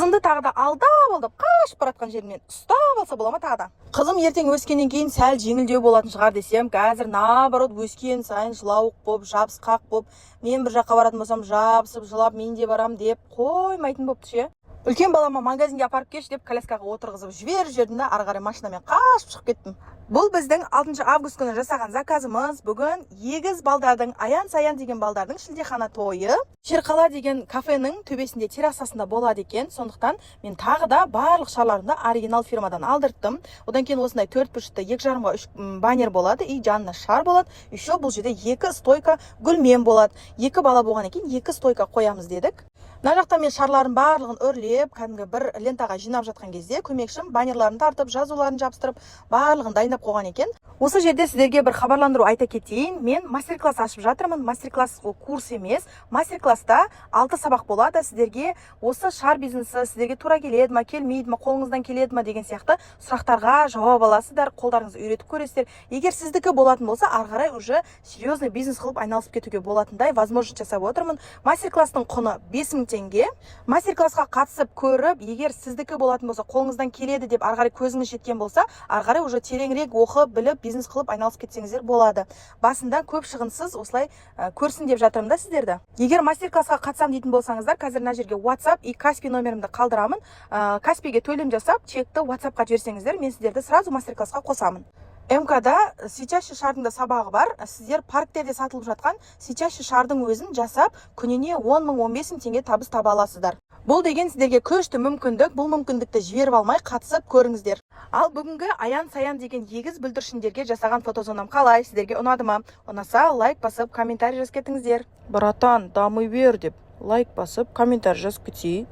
Қызымды тағы да алдап алдап, қашып бара жатқан жерімнен ұстап алса бола ма тағы да? Қызым ертең өскеннен кейін сәл жеңілдеу болатын шығар десем, қазір наоборот, өскен сайын жылауық болып, жабысқақ болып, мен бір жаққа баратын болсам, жабысып жылап, «мен де барам» деп қоймайтын болыпты ше. Үлкен балама «магазинге апарып келші» деп, коляскаға отырғызып жіберіп жібердім да, ары қарай машинамен қашып шығып кеттім. Бұл біздің 6 август күні жасаған заказымыз. Бүгін егіз балдардың, Аян, Саян деген балдардың шілдехана тойы Шерқала деген кафенің төбесінде, террасасында болады екен. Сондықтан мен тағы да барлық шарларымды оригинал фирмадан алдырттым. Одан кейін осындай төрт бұрышты 2,5-ға 3 баннер болады и жанына шар болады. Еще бұл жерде екі стойка гүлмен болады. Екі бала болғаннан кейін екі стойка қоямыз дедік. Мына жақта мен шарлардың барлығын үрлеп, кәдімгі бір лентаға жинап жатқан кезде, көмекшім баннерларын тартып, жазуларын жабыстырып, барлығын дайындап қойған екен. Осы жерде сіздерге бір хабарландыру айта кетейін. Мен мастер класс ашып жатырмын. Мастер класс ол курс емес. Мастер класста алты сабақ болады. Сіздерге осы шар бизнесі сіздерге тура келеді ма, келмейді ма, қолыңыздан келеді ма деген сияқты сұрақтарға жауап аласыздар, қолдарыңызды үйретіп көресіздер. Егер сіздікі болатын болса, ары қарай уже серьезный бизнес қылып айналысып кетуге болатындай возможность жасап отырмын. Мастер класстың құны 5000 теңге. Мастер классқа қатысып көріп, егер сіздікі болатын болса, қолыңыздан келеді деп ары қарай көзіңіз жеткен болса, ары қарай уже тереңірек оқып, біліп, бизнес қылып айналысып кетсеңіздер болады. Басында көп шығынсыз осылай көрсін деп жатырмын да сіздерді. Егер мастер классқа қатысамын дейтін болсаңыздар, қазір мына жерге WhatsApp и Каспи номерімді қалдырамын. Каспиге төлем жасап, чекті WhatsAppқа жіберсеңіздер, мен сіздерді сразу мастер классқа қосамын. МКда светящий шардың да сабағы бар. Сіздер парктерде сатылып жатқан светящий шардың өзін жасап, күніне 10 мың, 15 мың теңге табыс таба аласыздар. Бұл деген сіздерге күшті мүмкіндік. Бұл мүмкіндікті жіберіп алмай, қатысып көріңіздер. Ал бүгінгі Аян, Саян деген егіз бүлдіршіндерге жасаған фотозонам қалай, сіздерге ұнады ма? Ұнаса, лайк басып, комментарий жазып кетіңіздер. «Братан, дами бер» деп лайк басып, комментарий жазып кетсей.